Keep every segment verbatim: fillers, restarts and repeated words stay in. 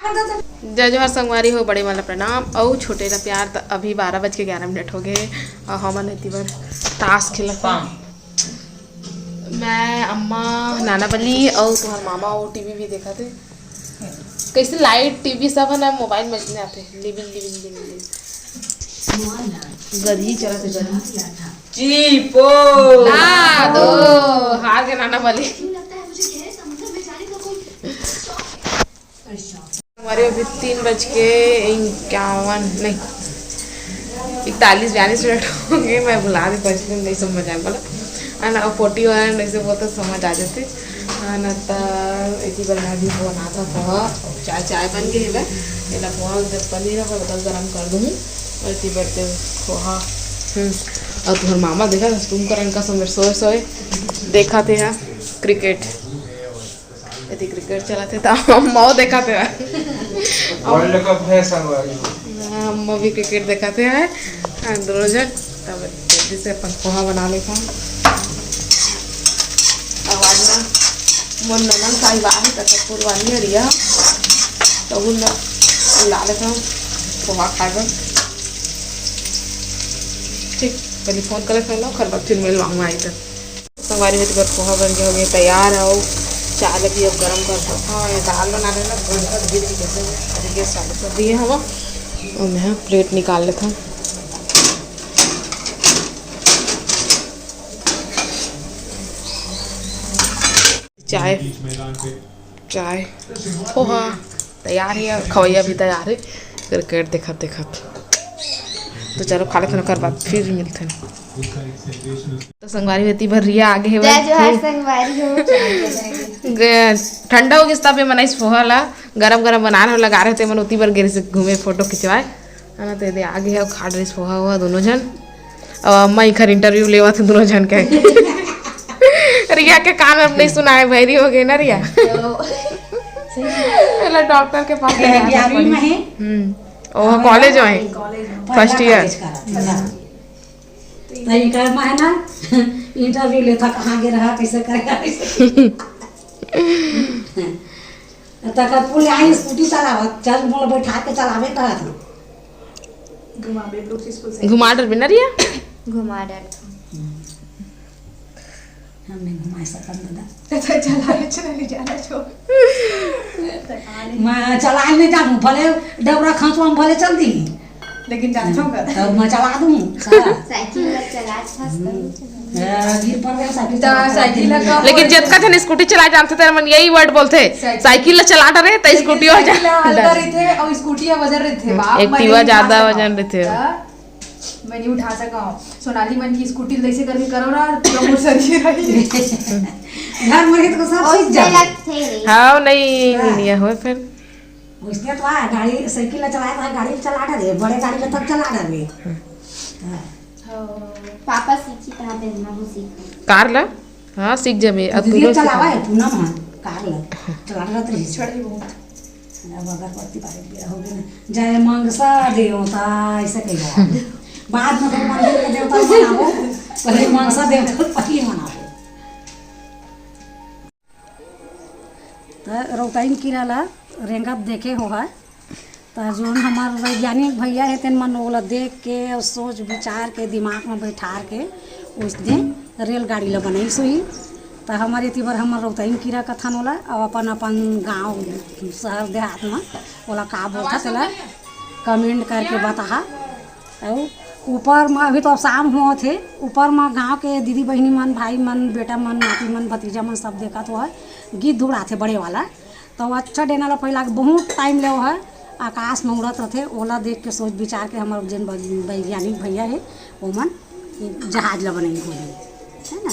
जय जोहार संगवारी हो, बड़े वाला प्रणाम अउ छोटे ला प्यार। त अभी बारह बज के ग्यारह मिनट हो गए हे अउ हमन एती बर ताश खेलत हन। मैं, अम्मा, नाना बली अउ तुम्हार मामा वो टीवी भी देखत हे। कैसे लाइट टीवी सब है ना, मोबाइल में नहीं आते। Living, living, living, living. गधी चलत हे, गधी। चीपो। ला दो, हार के नाना बली। हमारे अभी तीन बज के इक्यावन नहीं, इकतालीस बयालीस मिनट हो गए। मैं भुला दी, पहले नहीं समझ आया बोला है ना, फोर्टी वन ऐसे बोलते समझ आ जाते है ना। त इसी बार मैं भी बनात हूँ पोहा, चाय, चाय बन गई है। एला पोहा जब बनी ना, मैं बदल गरम कर दूँ। और इसी बार ते पोहा। हम्म। और तुम्हारे मामा देखा था, कुंभकर्ण का समय सोए सोए देखा थे यहाँ क्रिकेट। यदि क्रिकेट चलत हे, त अम्मा वो देखत हे। वर्ल्ड कप है संगवारी हो। हाँ, अम्मा भी क्रिकेट देखत हे। हाँ, दोनों जन। तब जल्दी से अपन पोहा बना लेथन। आवाज ना, मोर ननद साहिबा हे, त सब पुरवानी हरिया। त उन ला लेथन पोहा खाए बर। ठीक, पहले फोन कर लेथन, ओकर बाद फिर मिलवाऊँ आई त। संगवारी हो, एती बर पोहा बन के हो गए तैयार है। अउ चाय ल भी अब गरम कर सकत हन। ये दाल बना रहे ना, तो गरम कर गिर के कैसे अभी गैस चालू कर दिए हवा। और मैं प्लेट निकाल लेता हूँ। चाय, चाय, पोहा तैयार है, खवैया भी तैयार है। क्रिकेट देखत देखत तो चलो खा लेथन, ओकर बाद फिर मिलथन। तो संगवारी हो, एती बर रिया आगे हे। जय जोहार संगवारी हो। ग-, ठंडा हो गिस, तब ये मनाइस पोहा ला, गरम गरम बना रहे, लगा रहे थे मन, ओती बर गे रहिस घूमे, फोटो खिंचवाए, है ना। तो ये दे आगे हे, खा रहिस पोहा हुआ दोनों जन। अब अम्मा इखर इंटरव्यू लेवत हे दोनों जन के। रिया के कान अब नहीं सुनाए, बहरी हो गए ना रिया। पहले डॉक्टर के पास ले जाना पड़ी। हम्म। ओ, कॉलेज में है। First year. तो इनका मैं है ना, इंटरव्यू लेता, कहाँ गे रहा, कैसे करेगा, कैसे। तकर पुल आई स्कूटी चलावत, चल मोला बैठा के चलावे कहत हूँ। घुमा डर बिना रिया। घुमा डर। हम नहीं घुमा सकत दादा। तो चला ले, चला ले, जाना छो। मैं चला नहीं जानू, भले डबरा खसवा में भले चल दी। लेकिन जानथो कर। तब मैं चला दूँ। साइकिल ला चला, हंस कर चला। गिर पड़ गया साइकिल तो चला। साइकिल ला का लेकिन बोलथे? जतका झन स्कूटी चला जानथे, तेरा मन यही वर्ड बोलथे, साइकिल। साइकिल ला चला डरे, त लेकिन स्कूटी हो जा। साइकिल ला हल्का रहिथे और स्कूटी हा वजन रहिथे। हम्म, बाप, मैं एक्टिवा नहीं उठा ज्यादा सकौं। वजन रहिथे। त मैं नहीं उठा सकौं। सोनाली मन की स्कूटी ला ऐसे करके करो ना, पूरा मोर सर ही रही। घर में रहिथे तो सब सीख जाए। हाँ, नहीं, हाँ। नहीं, नहीं, हो फिर। उसने तो आ, गाड़ी, साइकिल ला चलाए रहा, गाड़ी चला डरे, बड़े गाड़ी ला तब चला डरे। हाँ। हाँ, पापा सीखी कहाँ पे, मैं वो सीख कार ला? हाँ, सीख जाबे। अब दीदी तू चलावा सीख। है, पूनम है, कार ला। चला डरत रही। छड़ी बहुत। अब अगरबत्ती बारे बेरा हो गया ना। जय मंगसा देवता, ऐसे कही। बाद में तो मंदिर में देवता मनाबो, पहले मंगसा देवता पहले मनाबो। त रौतइन कीरा ला रेंगत देखे होहा, त जोन हमर वैज्ञानिक भैया हे, तेन मन ओला देख के अउ सोच विचार के, दिमाग म बैठार के, उसने रेलगाड़ी ला बनाइस होही। त हमर एती बर हमर रौतइन कीरा कथन ओला, अउ अपन अपन गाँव, शहर देहात म ओला का बोलथस, तेला comment करके बताहा। अउ ऊपर म अभी तो अब शाम होवत हे, ऊपर म गाँव के दीदी बहिनी मन, भाई मन, बेटा मन, नाती मन, भतीजा मन सब देखत होहय, गिद्ध उड़ाथे बड़े वाला। त वो अच्छा डेना ल पहिला के बहुत टाइम ले वो ह आकाश म उड़त रथे, ओला देख के सोच विचार के हमर जेन वै-, वैज्ञानिक भैया हे, ओमन जहाज ल बनाइन होही, है ना?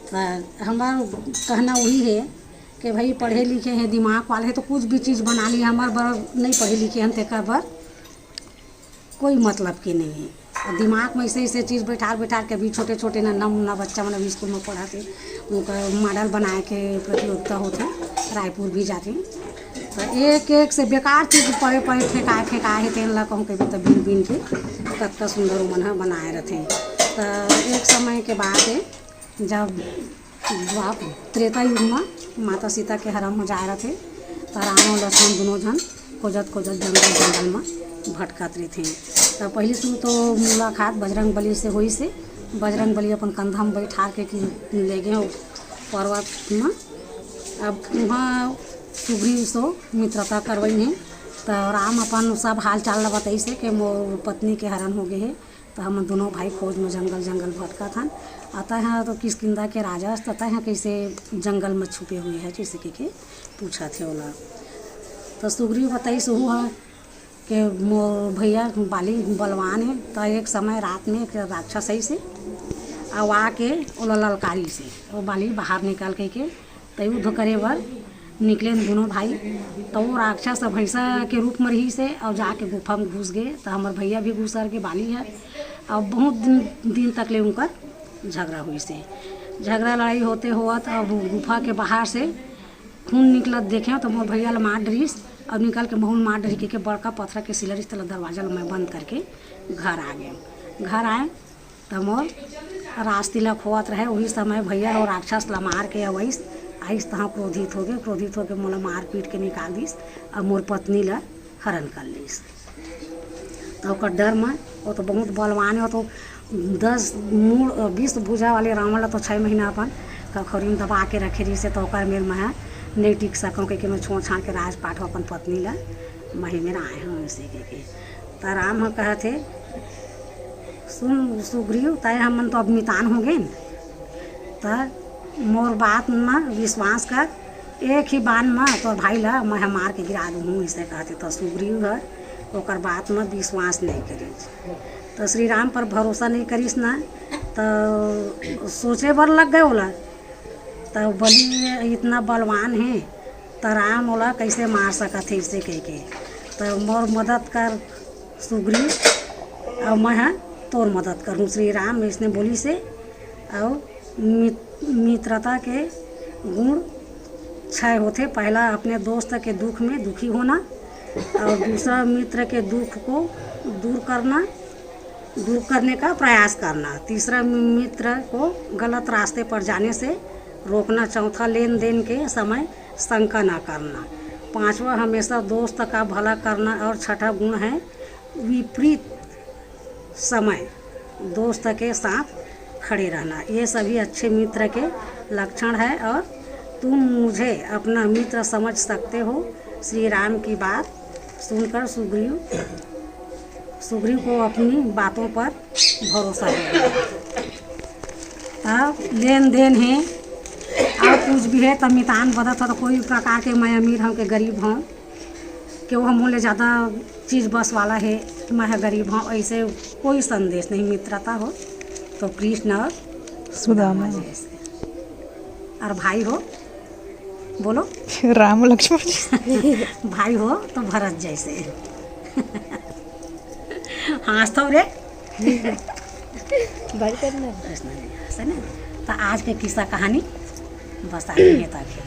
त हमर कहना उही हे कि भाई पढ़े लिखे हे, दिमाग वाले हे, त कुछ भी चीज बना ली। हमर बर नहीं पढ़े लिखे हन, तेकर बर कोई मतलब के नहीं है। और दिमाग में ऐसे ऐसे चीज बैठार बैठार के अभी छोटे छोटे नन्ना मुन्ना बच्चा मन अभी स्कूल में पढ़त हे, उनका मॉडल बनाए के प्रतियोगिता होथे, रायपुर भी जाथे। तो एक एक से बेकार चीज पड़े पड़े फेंकाए फेंकाए हे, तेन ला कहूँ कभी तो बीन बीन के कतका सुंदर ओमन ह बनाए रथे। तो एक समय के बात है, जब द्वा-, त्रेता युग म माता सीता के हरन हो जाए रथे, त राम अउ लक्ष्मण दुनों झन खोजत खोजत जंगल जंगल म भटकत रहिथे। त पहिली शुरू तो मुलाकात बजरंग बली से होइस हे। बजरंग बली अपन कंधा म बैठार के कि ले गे पर्वत म। अब उहाँ सुग्रीव सो मित्रता करवइन हे। त राम अपन सब हाल चाल ल बताइस हे कि मोर पत्नी के हरण हो गे हे, त हमन दुनों भाई खोज म जंगल जंगल भटकत हन। अतः तो किष्किंधा के राजा अस, त तैं ह कइसे जंगल म छुपे हुए है, जइसे कहिके पूछत हे ओला। त सुग्रीव बताइस उहू ह के मोर भैया बाली बलवान हे, त एक समय रात में एक राक्षस आइस हे, अउ आके ओला ललकारिस हे, ओ बाली बाहर निकल कहिके, त युद्ध करे बर निकलेन दुनों भाई। त वो राक्षस भैंसा के रूप में रहिस हे, अउ जाके गुफा में घुस गे, त हमर भैया भी घुसर गे बाली ह। अब बहुत दिन, दिन तक ले उनकर झगड़ा होइस हे। झगड़ा लड़ाई होते होवत अब गुफा के बाहर से खून निकलत देखेंव, त मोर भैया ल मार डरिस, अउ निकल के महू ल मार डरिस कहिके बड़का पथरा के सिला रहिस, तेला दरवाजा ल मैं बंद करके घर आ गेंव। घर आए, त मोर रास तिलक होवत रहे, उही समय भैया ह राक्षस ल मार के अवइस, आइस, तहाँ क्रोधित होगे, क्रोधित होके मोला मार पीट के निकाल दिस, अउ मोर पत्नी ल हरण कर लिस। त ओकर डर म, वो तो बहुत बलवान हे, वो तो दस मूड़, बीस भुजा वाले रावण ल तो छः महीना अपन कखोरी में दबा के रखे रहिस हे, त ओकर मेर मैं ह नइ टिक सकंव, कहिके मैं छोड़ छाड़ के राजपाट हो अपन पत्नी ल मही मेर आए हंव, अइसे कहिके। त राम ह कहत हे, सुन सुग्रीव, तैं हमन तो अब मितान हो गेन, त मोर बात म विश्वास कर, एक ही बान म तोर भाई ल मैं ह मार के गिरा दूहूँ, अइसे कहत हे। त सुग्रीव ह ओकर बात म विश्वास नइ करिस। त श्री राम पर भरोसा नइ करिस ना, त सोचे बर लग गे ओला। त बलि इतना बलवान हे, त राम ओला कइसे मार सकत हे, अइसे कहिके। त मोर मदद कर सुग्रीव, अउ मैं ह तोर मदद करहूँ। श्री राम अइसने बोलिस हे, अउ मित-, मित्रता के गुण छह होथे। पहला, अपने दोस्त के दुख में दुखी होना, और दूसरा, मित्र के दुख को दूर करना, दूर करने का प्रयास करना। तीसरा, मित्र को गलत रास्ते पर जाने से रोकना। चौथा, लेन देन के समय शंका न करना। पांचवा, हमेशा दोस्त का भला करना। और छठा गुण है विपरीत समय दोस्त के साथ खड़े रहना। ये सभी अच्छे मित्र के लक्षण है और तुम मुझे अपना मित्र समझ सकते हो। श्री राम की बात सुनकर सुग्रीव, सुग्रीव को अपनी बातों पर भरोसा हो गया। तब लेन देन है और कुछ भी है, तब मितान बदत हो, तो कोई प्रकार के मैं अमीर हूँ के गरीब हूँ, कि वो मोले ज़्यादा चीज बस वाला है, मैं ह गरीब हूँ, ऐसे कोई संदेश नहीं। मित्रता हो तो कृष्ण और सुदामा जैसे, और भाई हो, बोलो, राम लक्ष्मण जैसे। भाई हो तो भरत जैसे। हाँस थो रे। बंद करना। ऐसा नहीं, ऐसा नहीं। तो आज के किस्सा कहानी बस आदमी है, तो आखिर